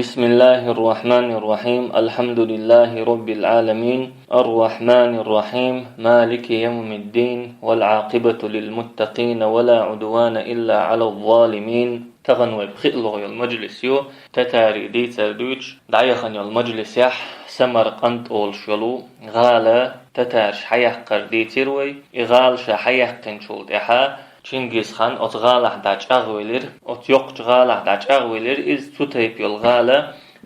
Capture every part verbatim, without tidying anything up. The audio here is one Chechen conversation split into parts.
بسم الله الرحمن الرحيم. الحمد لله رب العالمين. الرحمن الرحيم. مالك يوم الدين. والعاقبة للمتقين ولا عدوان إلا على الظالمين. Тахана вай пхиълагӀа йолу мажлис ю, татарий дийцар дуьйцуш, дӀаяхана йолу мажлисехь Самаркъанд олуш йолу гӀала татарш хьаяккхар дийцира вай. И гӀала ша хьаяьккхинчул тӀаьхьа Чингисхан оцу гӀалахь дӀа чӀагӀвелира, оцу йоккхачу гӀалахь дӀа чӀагӀвелира иза, цу тайпа йолу гӀала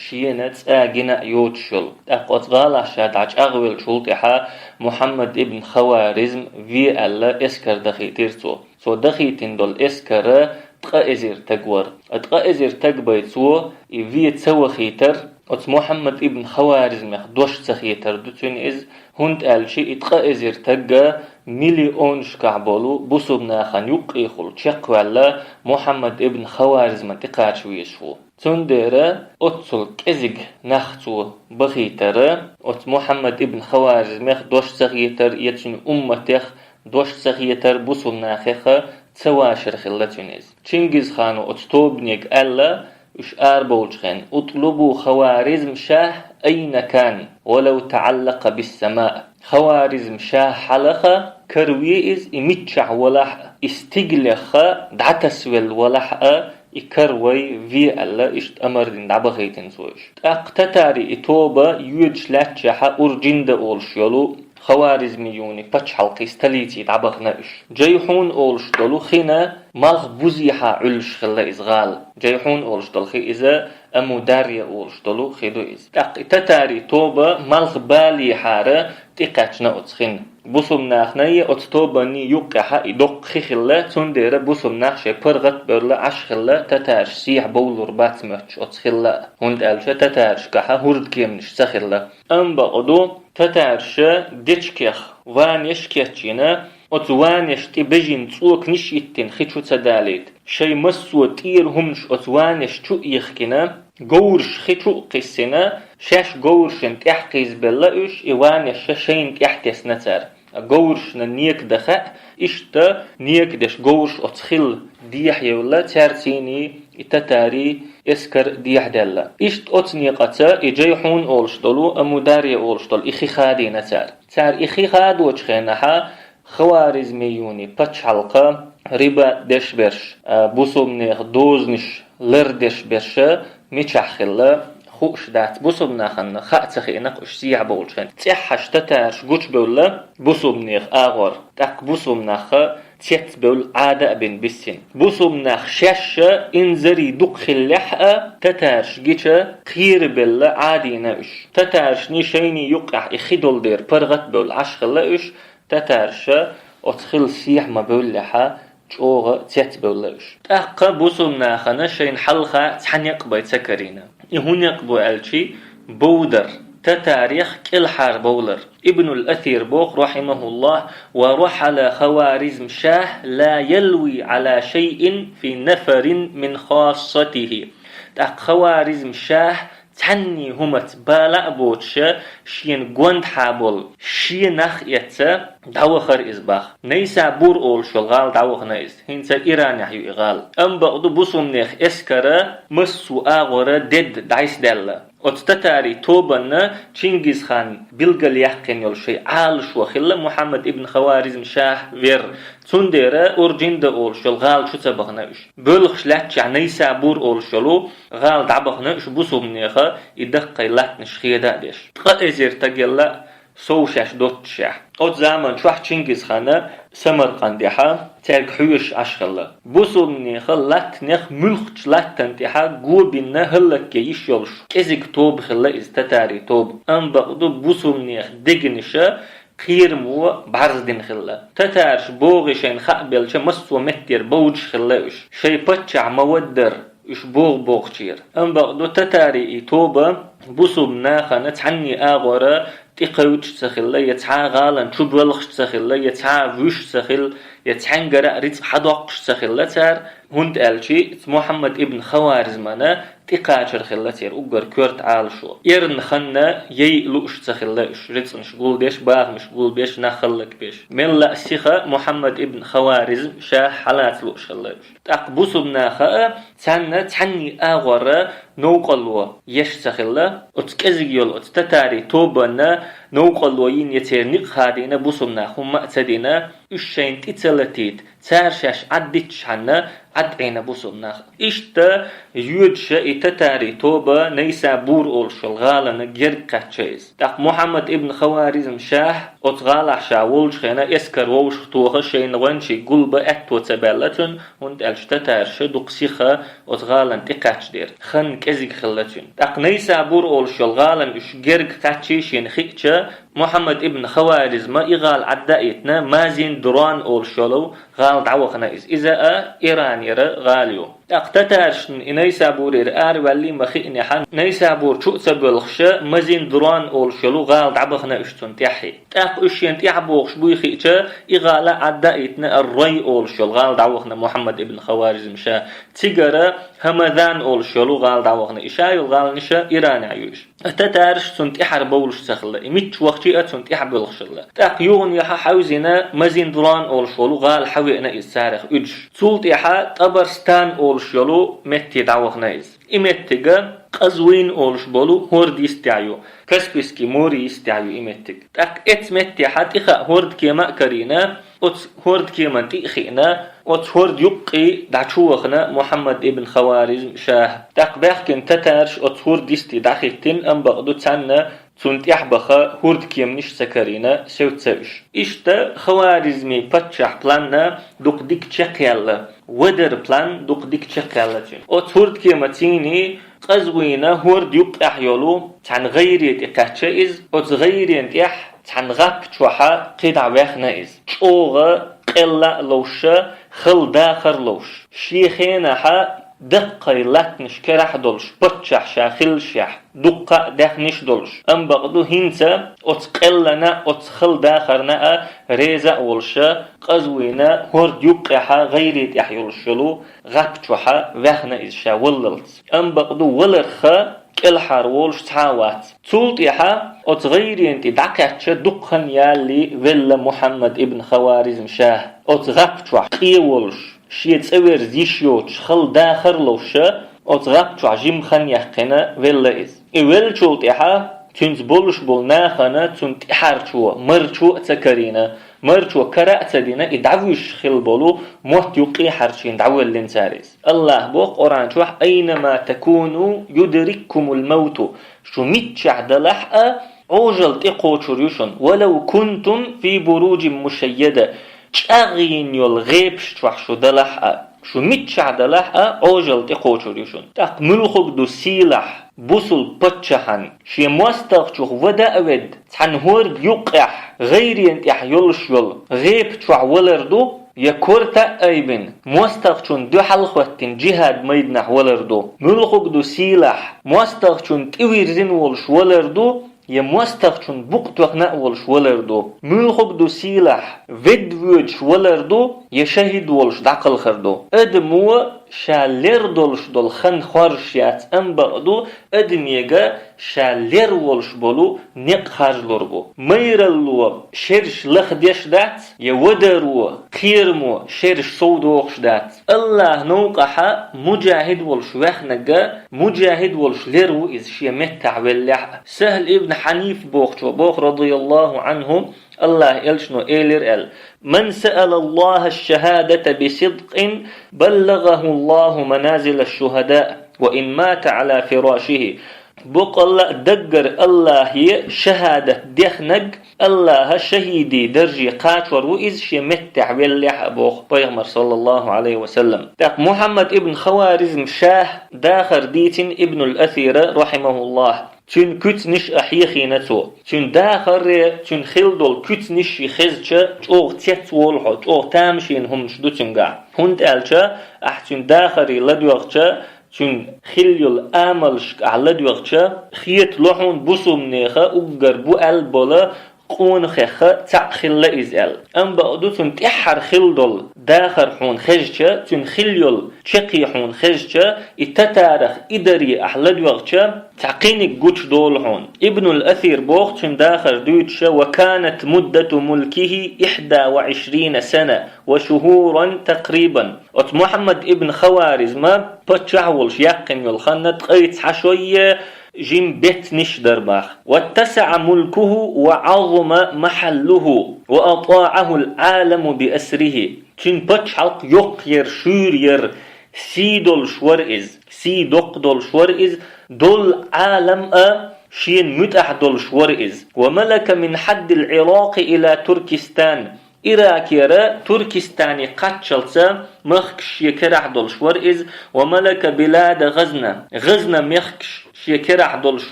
шена цӀа гина а йоцуш йолу. ТӀаккха оцу гӀалахь ша дӀа чӀагӀвеллачул тӀаьхьа Мухьаммад ибн Хаваризм ве аьлла эскар дахийтира цо. Цо дахийтина долу эскара ткъа эзар таг вара. Ткъа эзар таг бай цо и ве ца вахийтар, оцу Мухьаммад ибн Хаваризмех дош ца хетар ду цуьнан иза, хӀунда аьлча и ткъа эзар тагга миллионашкахь болу бусулба нахана юккъехула чекхваьлла Мухьаммад ибн Хаваризман тӀекхача везаш ву. Цундела оццул кӀезиг нах цо бахийтара, оцу Мухьаммад ибн Хаваризмех дош ца хетар, я цуьнан умматех дош ца хетар, бусулба нахеха ца вашар хилла цуьнан иза. Чингисхано оцу тобанега аьлла, уьш арабовлучу хенна: «اطلبوا خوارزم شاه أين كان ولو تعلق بالسماء». Хаваризм шах хьалаха, караве иза, и миччахь валахь а, и стигалеха дӀатасвелла валахь а, и каравай ве аьлла, иштта амар дина дӀабахийтина цо уьш. ТӀаккха татарий и тоба йоьдуш лаьттачехьа Урджинда олуш йолу Хаваризмиюний пачхьалкхий столиций дӀабахана уьш. Джайхьун олуш долу хина малхбузехьа Ӏуьллуш хилла иза гӀала. Джайхьун олуш долу хи иза Амударья олуш долу хи ду иза. ТӀаккха и татарий тоба малхбалехьара тӀекхаьчна оцу хина. Бусулба нахана я оцу тобанний юккъехьа и доккха хи хилла, цундела бусулба нах шайн паргӀат а бевлла Ӏаш хилла, татарш сехьа бовлур бац моьттуш оцу хилла а, хӀунда аьлча татаршкахьа хӀурда кеманаш ца хилла. Амма бакъду, татарша дечкех ванеш кечйина, оцу ванеш тӀе бежина цӀоканаш йиттина хи чу ца далийта. Шайн массо а тӀера хӀуманаш оцу ванеш чу а йихкина, говраш хи чу а кхиссина, шаьш говрашна тӀаьхьакхийзабелла уьш, и ванеш шайна тӀаьхьатесна цара. Говрашна нека дан хаьа, иштта нека деш говраш оцу хила дехьаевлла, цаьрцийний и татарий эскар дехьадаьлла. Иштта оцу некъаца и Джайхьун олуш долу, Амударья олуш долу и хи хадийна цара. Цара и хи хадочу хенахьа Хаваризмиюний пачхьалкха рибат деш берш, а, бусулба нехан дозанаш лардеш берша мичахь хилла, хууш дац, бусулба нахана хаа ца хиъна-кх уьш сехьа бовлучу хенахь. ЦӀеххьаш татарш гучубевлла бусулба нехан агӀор, тӀаккха бусулба нахха цецбевлла Ӏада а бина биссина. Бусулба нах шаьшша инзаре дукха хиллехь а, татарш гича кхерабелла Ӏадийна уьш. Татаршний шайний юккъехь и хи долу дера паргӀат а бевлла Ӏаш хилла уьш, татарша оцу хила сехьа ма бевллехьа, чӀогӀа цецбевлла уьш. ТӀаккха бусулба нахана шайна хьалха цхьа некъ бай ца карийна. И хӀун некъ бу аьлчи, бовдар, татарех кӀелхьара бовлар. Ибнул Асир боху, рахьимахуллахь: «ورحل خوارزم شاه لا يلوي على شيء في نفر من خاصته». ТӀаккха Хаваризм шах цхьанний хӀумаца бала а боцуша, шена гондахьа болу шен нах эцца дӀавахара иза баха. Найсабур олуш йолу гӀала дӀавахана иза. ХӀинца Иранехь ю и гӀала. Амма бакъду бусулба нехан эскара массо а агӀора дедда дӀасадаьлла. Оцу татарий тобанна Чингисхан билгалъяьккхина йолу шайн Ӏалашо хилла Мухьаммад ибн Хаваризм шах вер. Цундела Урджинда олуш йолу гӀала чу ца бахана уьш. Боьлхуш лаьттачехь Найсабур олуш йолу гӀала дӀабахана уьш бусулба нехан и даккхий латтанаш хеда а деш. Ткъа эзар тагелла сов шаьш доццушехь. Оцу заман чохь Чингисхана Самаркъандехьа цаьрга хьоьжуш Ӏаш хилла. Бусулба нехан латтанех муьлххачу латтана тӀехьа го бинна хӀаллакъе йиш йолуш кӀезиг тоба хилла иза, татарий тоба. Амма бакъду бусулба нехан дегнаша кхерамо бӀарздина хилла. Татарш богӀий шайна хаа белча массо а меттера бовдуш хилла уьш. Шайн паччахь ма-ваддар уьш богӀу богӀучера. Амма бакъду татарий и тоба бусулба нахана цхьанний агӀора тӀекхуьйтуш ца хилла, я цхьа а гӀалан чу боьлхуш ца хилла, я цхьа а вуьш ца хилла, я цхьаьнгара а рицкъ хьадоккхуш ца хилла цара, хӀунда аьлча Мухьаммад ибн Хаваризмана тӀекхачар хилла церан уггар коьрта Ӏалашо. Эрна ханна яй лууш ца хилла уьш, рицкъанаш гулдеш, бахамаш гулбеш, нах хӀаллакбеш. Мелла а сиха Мухьаммад ибн Хаваризм ша хьалаца лууш хилла уьш. ТӀаккха бусулба наха а царна цхьанний агӀора новкъарло еш ца хилла. Оцу кӀезиг йолу оцу татарийн тобанна новкъарло йина я церан некъ хадийна бусулба наха хӀумма а ца дина, уьш шайна тӀе ца латийта, цара шаьш Ӏаддитчхьана, Ӏад Ӏийна бусулба нах. Иштта йоьдуша и татарийн тоба Найсабур олуш йолу гӀалана герга кхаьчна иза. ТӀаккха Мухьаммад ибн Хаваризм шах оцу гӀалахь ша волчу хенахь эскар вовшахтоха шайна гӀоьнчий гулбан аьтто ца баьлла цуьнан, хӀунда аьлча татараша дукха сиха оцу гӀалана тӀекхаьчдира. Хан кӀезиг хилла цуьнан. ТӀаккха Найсабур олуш йолу гӀалана уьш герга кхаьччий шена хиъча, Мухьаммад ибн Хаваризма и гӀала Ӏадда а йитина, Мазин Дуран олуш йолу гӀала дӀавахана иза. Иза а Иранера гӀала ю. ТӀаккха татарашна и Найсабурера араваьллий ма хиънехьа, Найсабур чу а ца боьлхуша, Мазин Дуран олуш йолу гӀала дӀабахана уьш цунна тӀаьхье. ТӀаккха уьш шена тӀаьхьа бохуш буй хиъча, и гӀала Ӏадда а йитина, Ар-Рай олуш йолу гӀала дӀавахана Мухьаммад ибн Хаваризм ша. Цигара Хамадан олуш йолу гӀала дӀавахана. И ша йолу гӀаланаш Иранехь ю уьш. Татараш цунна тӀаьхьара бовлуш ца хилла, и мичча вахчий а цунна тӀаьхьа боьлхуш хилла. ТӀаккха юханехьа хьаьвзина Мазин Дуран олуш волу гӀала хьавеана иза царах уьдуш. Цул тӀаьхьа ТӀабарстан олуш йолу метте дӀавахана иза. И меттига Къазвин олуш болу хӀорда йистехь ю, Каспийский море йистехь ю и меттиг. ТӀаккха эцу меттехьа тӀехаа хӀордкема а карийна, оцу хӀордкеман тӀе а хиъна, оцу хӀорда юккъе дӀачувахана Мухьаммад ибн Хаваризм ша. ТӀаккха баьхкина татараш оцу хӀорда йисте дӀахӀиттина, амма бакъду царна цунна тӀаьхьа баха хӀордкеманаш ца карийна, севца уьш. Иштта Хаваризмий паччахь планна дукха дика чекхъяьлла, вадар план дукха дика чекхъяьлла цуьнан. Оцу хӀордкеман цӀийне Къазвина хӀорда юккъехь йолу цхьана гӀайре тӀе кхаьчча иза, оцу гӀайрен тӀехь цхьана гӀап чохьа кхидӀа ваьхна иза. ЧӀогӀа къелла а ловша, хала дахар а ловш. Шен хенахьа даккхий латтанаш карахь долуш паччахь ша хиллашехь, дуккха а даьхниш а долуш. Амма бакъду хӀинца оцу къеллана, оцу хала дахарна а реза а волуша, Къазвина хӀорда юккъехьа гӀайре тӀехь йолуш йолу гӀап чохьа ваьхна иза ша валлалц. Амма бакъду валарха кӀелхьара волуш цхьа а вац. Цул тӀаьхьа оцу гӀайрен тӀе дӀакхаьчча дуккха хан ялале велла Мухьаммад ибн Хаваризм ша. Оцу гӀап чохь къе волуш, шен цӀа верза йиш йоцуш хала дахар а ловша, оцу гӀап чохь жимма хан яьккхина велла иза. И веллачул тӀаьхьа цуьнца болуш болу нахана цунна тӀаьхьарчо, марчо а ца карийна, марчо кара а ца дина, и дӀавуьйш хилла болу мотт юккъе хьарчийна дӀавоьллина цара иза. АллахӀа боху Къуръан чохь: «Айнама такуну юдриккумул мауту». Шу миччахь далахь а, Ӏожалла тӀекхочур ю шуна. «Валав кунтум фи буружин мушайяда». ЧӀагӀйина йолу гӀепаш чохь шу далахь а. Шу миччахь далахь а, Ӏожалла тӀекхочур ю шуна. ТӀаккха муьлхуг ду сийлахь бусулба паччахьан, шен мостагӀчух вада а ведда, цхьана хӀорда юккъехь, гӀайрен тӀехь йолуш йолу гӀепа чохь валар ду, я корта а айбина, мостагӀчунна дуьхьал а хӀоттина джихӀад майданахь валар ду. Муьлхуг ду сийлахь, мостагӀчунна тӀевирзина волуш валар ду, я мостагӀчунна букъ тоьхна а волуш валар ду. Муьлхуг ду сийлахь, ведда воьдуш валар ду, я шахӀид волуш дӀакхалхар ду. Адамо ша лер долуш долу хан хоржуш яц, амма бакъду, адамега ша лер волуш болу некъ харжлур бу. Майралло шераш лахдеш дац, я вадаро кхерамо шераш совдохуш дац. АллахӀ новкъахьа муджахӀид волуш ваьхнарг, муджахӀид волуш лер ву иза шен меттахь веллехь а. Сахьл ибн Хьаниф бохучо боху, радияллаху Ӏанху, АллахӀ элчано элира аьлла: «Ман саъала Аллаха аш-шахадата би сидкъин, баллагаху Аллаху маназила аш-шухада, ва ин мата Ӏала фирашихи». Боккъалла а даггара АллахӀе шахӀадат дехнарг, АллахӀа шахӀидийн дарже кхачор ву иза шен меттехь веллехь а, боху Пайхамар, саллаллаху Ӏалайхи ва саллам. ТӀаккха Мухьаммад ибн Хаваризм ша дахар дийцина Ибнул Асира, рахьимахуллахӀ. Цуьнан куьцнаш а хьехийна цо. Цуьнан дахаре, цуьнан хилла долу куьцнаш шен хезча, чӀогӀа цецволу хьо, чӀогӀа тамашийна хӀуманаш ду цуьнгахь. ХӀунда аьлча ахь цуьнан дахаре ладоьгӀча, цуьнан хилла йолу амалшка ахь ладоьгӀча, хетало хьуна бусулбанеха уггар бу аьлла болу къонахех цхьаъ хилла иза аьлла. Амма бакъду цунна тӀеххьара хилла долу дахар хьуна хезча, цуьнан хилла йолу чаккхе хьуна хезча, и татарах и даре ахь ладоьгӀча, цхьа кхиниг гучудолу хьуна. Ибнул Асир боху цуьнан дахар дуьйцуша: «Ва канат муддату мулкихи ихьда ва ишрина сана ва шухуран такрибан». Оцу Мухьаммад ибн Хаваризма паччахь волуш яьккхина йолу хан ткъе цхьа шо я, жима беттанаш дара боху. «Ваттасаъа мулкуху ва Ӏазума махьаллуху ва атаӀахул Ӏаламу би асрихи». Цуьнан пачхьалкх йоккха яра, шуьйра яра, сий долуш вара иза, сий доккха долуш вара иза, долу Ӏалам а шена муьтӀахь долуш вара иза. «Ва малака мин хьаддил Ӏиракъи ила Туркистан». Иракера Туркестане кхаччалца махкаш шен керахь долуш вара иза, «ва малака билада ГӀазна». ГӀазна мехкаш шен керахь долуш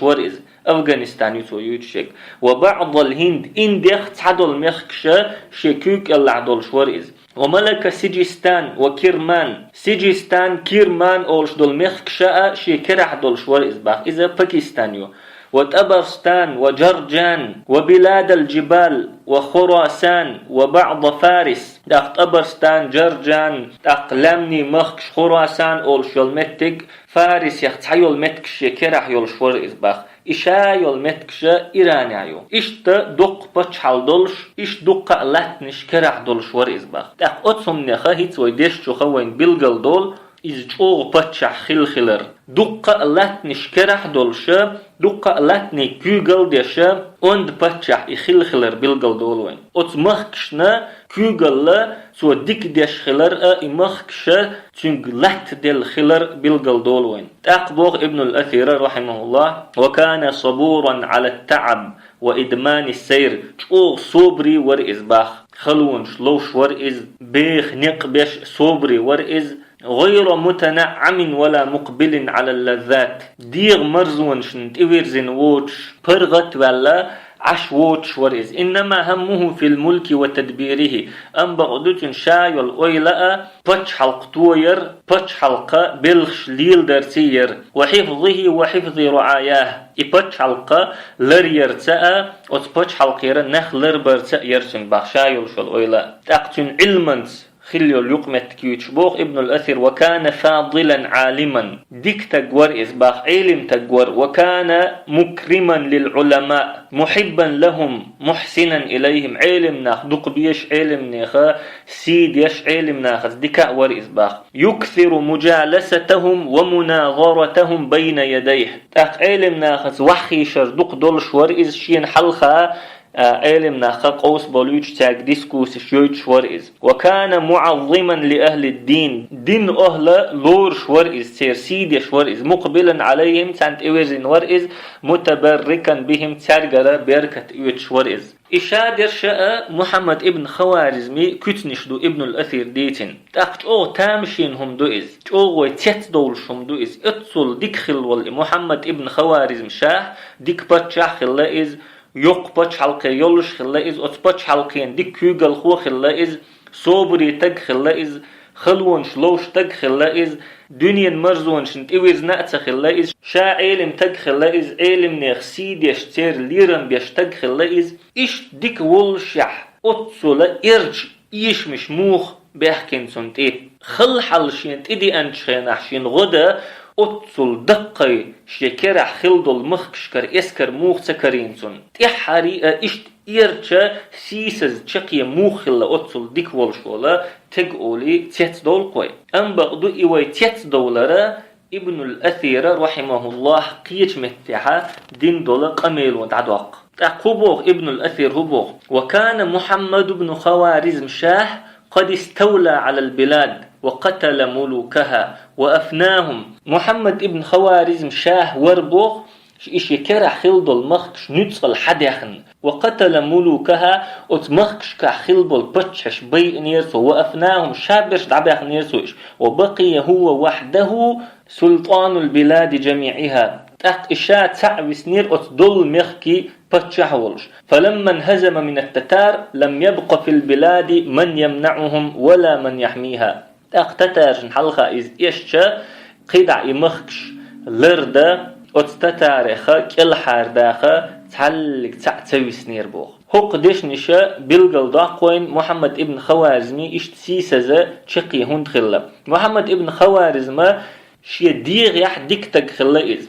вара иза. Афганистан ю цо юьйцуш ерг. «Ва баӀдал Хинд», Индех цхьадолу мехкаша шен куьйга кӀелахь долуш вара иза. «Ва малака Сиджистан ва Кирман». Сиджистан, Кирман олуш долу мехкаша а шен керахь долуш вара иза боху. Иза Пакистан ю. «Ва ТӀабарстан ва Джарджан ва биладал джибал ва Хурасан ва баӀда Фарис». ТӀаккха ТӀабарстан, Джарджан, тӀаккха лаьмнийн махкаш, Хурасан олуш йолу меттиг, Фарисех цхьа йолу меттигаш шен керахь йолуш вара иза боху. И ша йолу меттигаш Иранехь ю. Иштта дуккха пачхьалкх долуш, иштта дуккха а латтанаш керахь долуш вара иза боху. ТӀаккха оцу хӀуманеха хӀинца вай дешчуха вайна билгал долу, иза чӀогӀа паччахь хилла хилар. Дуккха а латтанаш керахь долуша, дуккха а латтанийн куьйгалла деша, онда паччахь и хилла хилар билгал долу вайна. Оцу махкашна куьйгалла цо дика деш хилар а, и махкаша цуьнга латта делла хилар билгал долу вайна. ТӀаккха боху Ибнул Асира, рахьимахуллахӀ: «Ва кана сабуран Ӏала ттаӀаб ва идмани ссайр». ЧӀогӀа собаре вара иза боху. Халонаш ловш вара иза, беха некъ беш собаре вара иза. «ГӀайра мутанаӀӀамин ва ла мукъбилин Ӏала ллаззат». ДегӀан марзонашна тӀевирзина воцуш, паргӀат а ваьлла, Ӏаш воцуш вара иза. «Иннама хӀаммуху фил мулки ва тадбирихи». Амма бакъду цуьнан ша йолу ойла а пачхьалкх тояр, пачхьалкха белхаш леладарца яр. «Ва хьифзихи ва хьифзи руӀаяхӀ». И пачхьалкх ларъярца а, оцу пачхьалкхера нах ларбарца а яр цуьнан боху ша йолуш йолу ойла а. ТӀаккха цуьнан Ӏилманца хилла йолу юкъаметтиг юьйцуш боху Ибнул Асир: «Ва кана фадилан Ӏалиман». Дика стаг вара иза боху, Ӏелим стаг вара. «Ва кана мукриман лил Ӏулама, мухьиббан лахӀум, мухьсинан илайхӀим». Ӏелим нах дукха безаш, Ӏелимнеха сий деш, Ӏелим нахаца дика а вара иза боху. «Юксиру муджаласатахӀум ва муназаратахӀум байна ядайхӀ». ТӀаккха Ӏелим нахаца ваххийшар дукха долуш вара иза шена хьалха, а, Ӏелим нахха къовсаболуьйтуш, цаьрга дискуссеш йойтуш вара иза. «Ва кана муӀаззиман ли ахӀли ддин». Дин охӀла лоруш вара иза, церан сий деш вара иза. «Мукъбилан ӀалайхӀим», царна тӀевирзина вара иза. «Мутабаррикан бихӀим», цаьргара беркат оьцуш вара иза. И ша дерша а Мухьаммад ибн Хаваризми куьцнаш ду Ибнул Асир дийцина. ТӀаккха чӀогӀа тамашийна хӀума ду иза, чӀогӀа вай цецдовлуш хӀума ду иза. Оццул дика хилла волу и Мухьаммад ибн Хаваризм шахь, дика паччахь хилла иза, йоккха пачхьалкхе йолуш хилла иза, оцу пачхьалкхен дика куьйгалхо хилла иза, собаре стаг хилла иза, халонаш ловш стаг хилла иза, дуьненан марзонашна тӀевирзина а ца хилла иза, ша Ӏелим стаг хилла иза, Ӏелимнех сий деш, церан лерам беш стаг хилла иза. Иштта дика воллушехь, оццула эрча эшамаш муха баьхкина цунна тӀе? Хала хьал шена тӀедеанчу хенахь шена гӀо дан, оццул даккхий шен керахь хилла долу махкашкара эскар муха ца карийна цунна? ТӀаьххьарий а иштта эрча, сийсаза чаккхе муха хилла оццул дика волуш волу стаг олий цецдовлу-кх вай. Амма бакъду и вай цецдовлара Ибнул Асира, рахьимахуллахӀ, кхечу меттехьа дина долу къамело дӀадоккху. ТӀаккха хӀун боху Ибнул Асир, хӀун боху: «Ва кана Мухьаммад ибн Хаваризм шахь къад иставла Ӏалал билад ва къатала мулукахӀа ва афнахӀум». Мухьаммад ибн Хаваризм шахь вара боху, и шен керахь хилла долу махкаш нуьцкъала хьадаьхна. «Ва къатала мулукахӀа», оцу махкашкахь хилла болу паччахьаш байинера цо, «ва афнахӀум», ша берш дӀабаьхнера цо уьш. «Ва бакъия хӀува вахьдахӀу султӀанул билади жамиӀихӀа». ТӀаккха и ша цхьаъ виснера оцу долу мехкийн паччахь волуш. «Фаламма нхӀазама минат татар, лам ябкъа фил билади ман ямнаӀухӀум ва ла ман яхьмихӀа». ТӀаккха татаршна хьалха иза эшча, кхидӀа и махкаш лардан, оцу татарех кӀелхьардаха цхьаллиг цхьаъ ца виснера боху. ХӀокху дешнаша билгалдоккху вайна Мухьаммад ибн Хаваризми иштта сийсаза чаккхе хӀунда хилла. Мухьаммад ибн Хаваризма шен дегӀехь дика стаг хилла иза.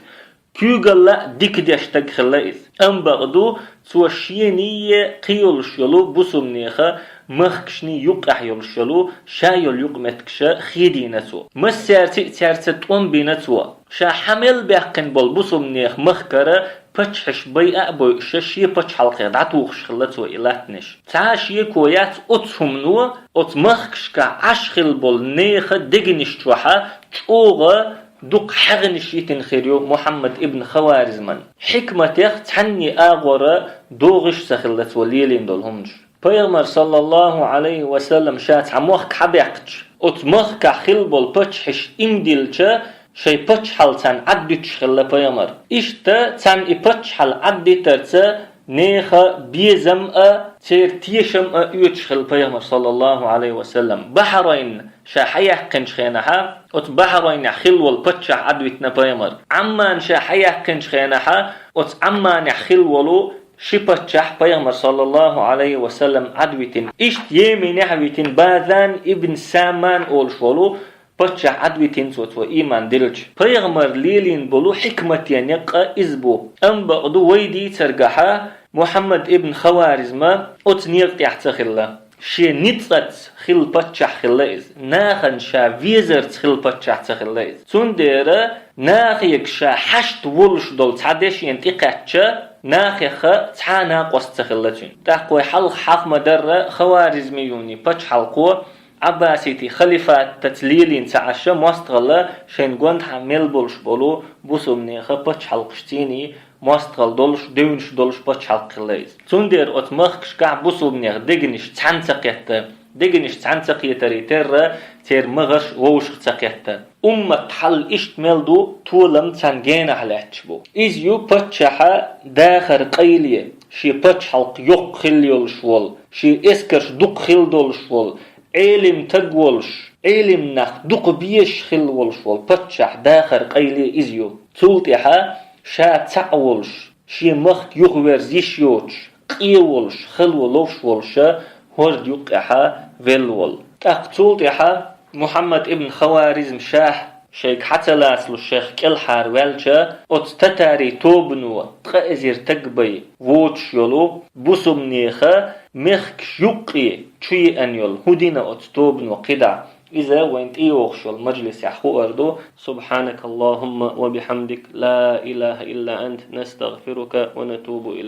Куьйгалла а дика деш стаг хилла иза. Амма бакъду, цо шений кхин йолуш йолу бусулбанеха махкашний юккъехь йолуш йолу ша йолу юкъаметтигаш хедийна цо. Массаьрца а цаьрца тӀом бина цо. Ша хьан мел баьккхина болу бусулбанех махкара паччахьаш байа а бойуша шен пачхьалкхе дӀатухуш хилла цо и латтанаш. Цхьа а шеко яц оцу хӀумано, оцу махкашкахь Ӏаш хилла болу нехан дегнаш чохьа чӀогӀа дукха хьагӀнаш йитина хир ю Мухьаммад ибн Хаваризман. Хьикматех цхьанне агӀора догӀуш ца хилла цо лелийна долу хӀуманаш. Пайхамар, саллаллаху Ӏалайхи ва саллам, ша цхьа мохк хьабаьккхича, оцу махкахь хилла болу паччахьаш иман диллича, шайн паччахьалла царна Ӏаддуьтуш хилла пайхамар. Иштта царна и паччахьалла Ӏаддитарца нехан безам а, церан тешам а оьцуш хилла пайхамар, саллаллаху Ӏалайхи ва саллам. Бахьрайн ша хьаяьккхинчу хенахьа, оцу Бахьрайнехь хилла волу паччахь Ӏадвитина пайхамар. Ӏамман ша хьаяьккхинчу хенахьа, оцу Ӏамманехь хилла волу ши паччахь пайхамар, саллаллаху Ӏалайхи ва саллам, Ӏадвитина. Иштта Йеменехь а витина Базан ибн Саман олуш волу паччахь Ӏадвитина цо, цо ийман диллича. Пайхамар лелийна болу хьикматан некъ а иза бу. Амма бакъду, вай дийцаргахьа, Мухьаммад ибн Хаваризма оцу некъа тӀехь ца хилла. Шен ницкъаца хилла паччахь хилла иза. Нахана ша везарца хилла паччахь ца хилла иза. Цундела нахе ша хьашт волуш долу цхьа де шена тӀекхаьчча, нахеха цхьа а накъост ца хилла цуьнан. ТӀаккха вай хьалха хьаха ма-дарра, Хаваризмиюний пачхьалкхо Ӏаббаситий халифатаца лелийна ца Ӏаш, мостагӀалла шайн гонаха мел болуш болу бусулбанеха пачхьалкхаш цӀийний мостагӀалла долуш, девнаш долуш пачхьалкх хилла иза. Цундела оцу махкашкахь бусулбанех дегнаш цхьаьна ца кхетта, дегнаш цхьаьна ца кхетарий терра, церан магӀарш вовшах ца кхетта. Уммат хьал иштта мел ду, толам цхьана генахь лаьтташ бу. Иза ю паччахьа дахар къайле, шен пачхьалкх йоккха хилла йолуш волу, шен эскарш дукха хилла долуш волу, Ӏелим таг волуш, Ӏелим нах дукха безаш хилла волуш волу паччахь дахар къайле иза ю. Цул тӀаьхьа ша цхьаъ волуш, шен махка юхаверза йиш йоцуш, къе волуш, хало ловш волуша хӀорда юккъехьа велла волу. ТӀаккха цул тӀаьхьа Мухьаммад ибн Хаваризм ша шайга хьа ца лацалуш шайх кӀелхьара ваьлча, оцу татарий тобано ткъа эзар таг бай воцуш йолу бусулбанеха мехкаш юккъе чу еана йолу хӀун дина оцу тобано кхидӀа. Иза вайн тӀейогӀуш йолу мажлисехь хуур ду. سبحانك اللهم وبحمدك، لا إله إلا أنت، نستغفرك ونتوب إليك.